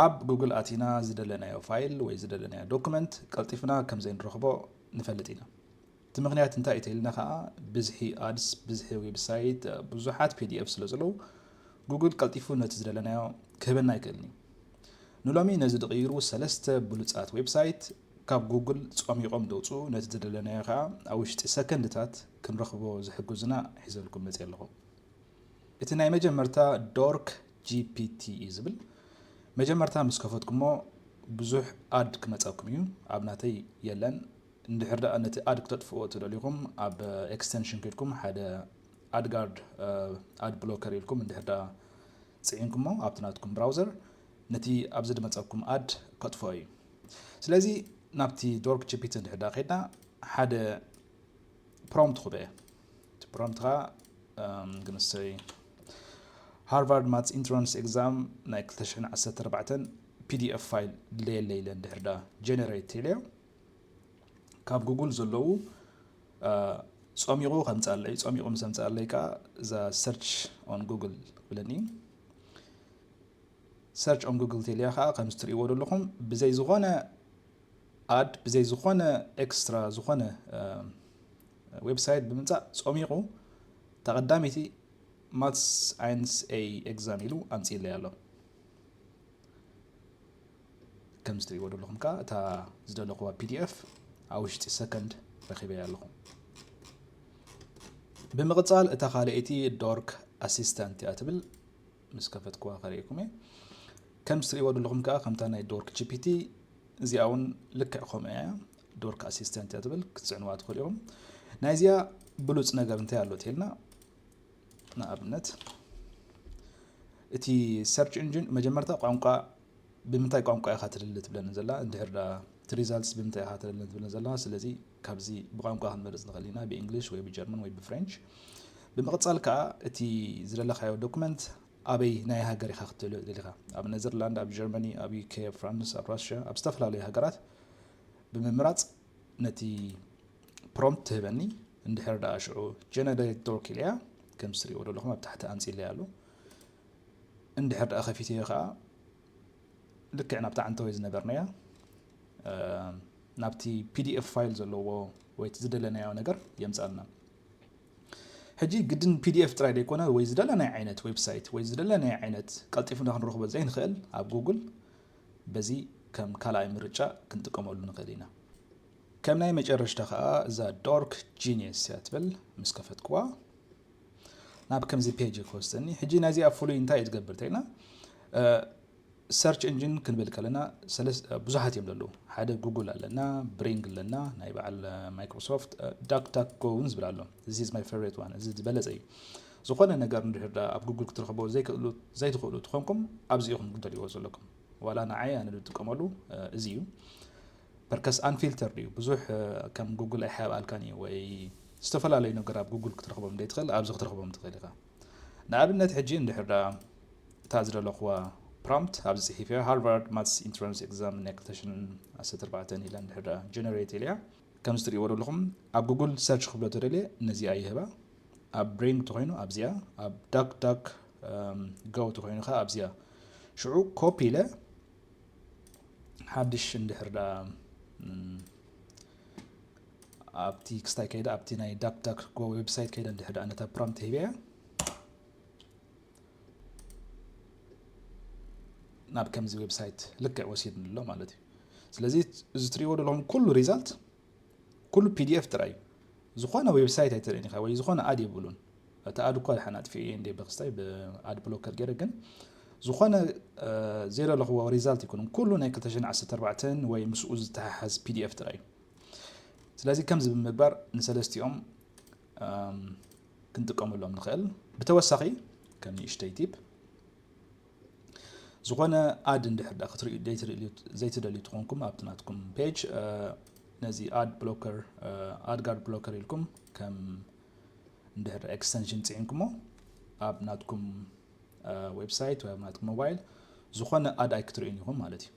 ኣብ ጉግል ኣቲና ዝደለናዮ ፋይል ወይ ዝደለናዮ ዶክመንት ቀልጢፍና ከም ዘይንረኽቦ ንፈልጥ ኢና። እቲ ምኽንያት እንታይ እዩ ተልና ከኣ፣ ብዝሒ ኣድስ፣ ብዝሒ ዌብሳይት፣ ብዙሓት ፒ ዲ ኤፍ ስለ ዘለዉ ጉግል ቀልጢፉ ነቲ ዝደለናዮ ክህበና ኣይክእልን እዩ። ንሎሚ ነዚ ዝቕይሩ ሰለስተ ብሉጻት ዌብሳይት ካብ ጉግል ጾሚቖም ዘውፅኡ፣ ነቲ ዝደለናዮ ከኣ ኣብ ውሽጢ ሰከንድታት ክንረኽቦ ዝሕግዙና ሒዘልኩም መፅእ ኣለኹ። እቲ ናይ መጀመርታ ዶርክ ጂ ፒ ቲ እዩ ዝብል። መጀመርታ ምስ ከፈትኩሞ ብዙሕ ኣድ ክመፀኩም እዩ። ኣብ ናተይ የለን። እንድሕር ደኣ ነቲ ኣድ ክተጥፍዎ ትደልዩኹም ኣብ ኤክስተንሽን ከድኩም ሓደ ኣድጋርድ ኣድ ብሎከር ኢልኩም እንድሕር ደኣ ፅዒንኩሞ ኣብቲ ናትኩም ብራውዘር ነቲ ኣብዚ ዝመፀኩም ኣድ ከጥፍኦ እዩ። ስለዚ ናብቲ ዶርክ ጂ ፒ ቲ እንድሕር ደኣ ከድና ሓደ ፕሮምፕት ክበየ። እቲ ፕሮምፕት ኸዓ ግንሰይ ሃርቫርድ ማትስ ኢንትራንስ ኤግዛም ናይ ክልተ ሽሕን ዓሰርተ ኣርባዕተን ፒ ዲ ኤፍ ፋይል ድለየለ ኢለ እንድሕር ደኣ ጀነሬት ኢለዮ ካብ ጉግል ዘለዉ ጸሚቑ ከምፅኣለይ። ጸሚቑ ምስ ኣምፅኣለይ ከዓ እዛ ሰርች ኦን ጉግል ክብለኒ። ሰርች ኦን ጉግል ቴልያ ከዓ ከምዚ ትርእይዎ ዘለኹም ብዘይ ዝኾነ ኣድ ብዘይ ዝኾነ ኤክስትራ ዝኾነ ዌብሳይት ብምምፃእ ጸሚቑ ተቐዳሚቲ ማትስ ኣይንስ ኤ ኤግዛም ኢሉ ኣምፅእለይ ኣሎ። ከምዚ ትርእይዎ ዘለኹም ከዓ እታ ዝደለኹዋ ፒ ዲ ኤፍ ኣብ ውሽጢ ሰከንድ ረኺበያ ኣለኹ። ብምቕፃል እታ ካልኣይቲ ዶርክ ኣሲስታንት እያ ትብል። ምስ ከፈትኩዋ ከርእየኩም እየ። ከምዚ ትርእይዎ ዘለኹም ከዓ ከምታ ናይ ዶርክ ጂ ፒ ቲ እዚኣ እውን ልክዕ ከምኡ እያ። ዶርክ ኣሲስታንት እያ ትብል፣ ክትፅዕንዋ ትኽእሉ ኢኹም። ናይዚኣ ብሉፅ ነገር እንታይ ኣሎ ተልና ንኣብነት እቲ ሰርች ኢንጂን መጀመርታ ቋንቋ ብምንታይ ቋንቋ ኢኻ ትደሊ ትብለኒ ዘላ፣ እንድሕር ዳ እቲ ሪዛልትስ ብምንታይ ኢኻ ትደሊ ትብለኒ ዘላ። ስለዚ ካብዚ ብቋንቋ ክንመርፅ ንኽእል ኢና፣ ብእንግሊሽ ወይ ብጀርመን ወይ ብፍሬንች። ብምቕፃል ከዓ እቲ ዝደለኻዮ ዶክመንት ኣበይ ናይ ሃገር ኢኻ ክትደልዮ ደሊኻ፣ ኣብ ኔዘርላንድ፣ ኣብ ጀርመኒ፣ ኣብ ዩ ኬ፣ ኣብ ፍራንስ፣ ኣብ ራሽያ፣ ኣብ ዝተፈላለዩ ሃገራት ብምምራፅ ነቲ ፕሮምፕት ትህበኒ። እንድሕር ደኣ ሽዑ ጀነሬት ዶርክ ኢለያ ከም ትሪእዎ ዘለኹም ኣብ ታሕቲ ኣምፂለያ ኣሎ። እንድሕር ደኣ ከፊተዮ ከዓ ልክዕ ናብታ ዓንተወይ ዝነበርናያ ናብቲ ፒ ዲ ኤፍ ፋይል ዘለዎ ወይ ዝደለናዮ ነገር የምፃልና። ሕጂ ግድን ፒ ዲ ኤፍ ጥራይ ዘይኮነ ወይ ዝደለናዮ ዓይነት ዌብሳይት ወይ ዝደለናዮ ዓይነት ቀልጢፍና ክንረኽቦ ዘይንኽእል ኣብ ጉግል በዚ ከም ካልኣይ ምርጫ ክንጥቀመሉ ንኽእል ኢና። ከም ናይ መጨረሽታ ከዓ እዛ ዶርክ ጂኒየስ እያ ትብል። ምስ ከፈትክዋ ናብ ከምዚ ፔጅ ክወስደኒ። ሕጂ ናይዚኣ ፍሉይ እንታይ እዩ ትገብር ተይልና ሰርች ኢንጂን ክንብል ከለና ብዙሓት እዮም ዘለዉ። ሓደ ጉግል ኣለና፣ ብሪንግ ኣለና፣ ናይ በዓል ማይክሮሶፍት፣ ዳክ ዳክ ጎ እውን ዝብል ኣሎ። እዚ is my favorite one፣ እዚ ዝበለፀ እዩ። ዝኾነ ነገር እንድሕር ዳ ኣብ ጉግል ክትረኽቦ ዘይክእሉ ዘይትኽእሉ ትኾንኩም ኣብዚ ኢኹም ክትደልይዎ ዘለኩም። ዋላ ንዓይ ኣነ ዝጥቀመሉ እዚ እዩ። ፐርከስ ኣንፊልተርድ እዩ። ብዙሕ ከም ጉግል ኣይሓብኣልካን እዩ ወይ ዝተፈላለዩ ነገር ኣብ ጉግል ክትረኽቦም ዘይትኽእል ኣብዚ ክትረኽቦም ትኽእል ኢኻ። ንኣብነት ሕጂ እንድሕር ዳ እታ ዝደለኹዋ ፕሮምፕት ኣብዚ ፅሒፈያ ሃርቫርድ ማትስ ኢንትራንስ ኤግዛም ናይ ክልተ ሽሕን ዓሰርተ ኣርባዕተን ኢላ እንድሕር ዳ ጀነሬት ኢለያ ከምዚ ትሪእዎ ዘለኹም ኣብ ጉግል ሰርች ክብሎ ተደልየ ነዚኣ ይህባ። ኣብ ብሪንግ ተኾይኑ ኣብዚኣ፣ ኣብ ዳክ ዳክ ጎ ተኾይኑ ከዓ ኣብዚኣ። ሽዑ ኮፒ ኢለ ሓድሽ እንድሕር ዳ ኣብቲ ክስታይ ከይደ ኣብቲ ናይ ዳክ ዳክ ጎ ዌብሳይት ከይደ እንድሕር ዳ ነታ ፕሮምፕት ሂበያ ናብ ከምዚ ዌብሳይት ልክዕ ወሲድኒ ኣሎ ማለት እዩ። ስለዚ እዚ ትሪእዎ ዘለኹም ኩሉ ሪዛልት ኩሉ ፒ ዲ ኤፍ ጥራይ እዩ። ዝኾነ ዌብሳይት ኣይትርእን ኢኻ ወይ ዝኾነ ኣድ የብሉን። እቲ ኣድ እኳ ድሓን ኣጥፊኤ እንደ በክስታይ ብኣድ ብሎከር ገይረ ግን ዝኾነ ዘይደለኽዎ ሪዛልት ይኩን ኩሉ ናይ ክልተ ሽሕን ዓሰርተ ኣርባዕተን ወይ ምስኡ ዝተሓሓዝ ፒ ዲ ኤፍ ጥራይ እዩ። ስለዚ ከምዚ ብምግባር ንሰለስቲኦም ክንጥቀመሎም ንኽእል። ብተወሳኺ ከም ንእሽተይ ቲፕ ዝኾነ ኣድ እንድሕር ዳ ክትርእዩ ዘይትደልዩ ትኾንኩም ኣብቲ ናትኩም ፔጅ ነዚ ኣድ ብሎከር ኣድ ጋርድ ብሎከር ኢልኩም ከም እንድሕር ኤክስተንሽን ፅዒንኩሞ ኣብ ናትኩም ዌብሳይት ወይ ኣብ ናትኩም ሞባይል ዝኾነ ኣድ ኣይክትርእዩን ኢኹም ማለት እዩ።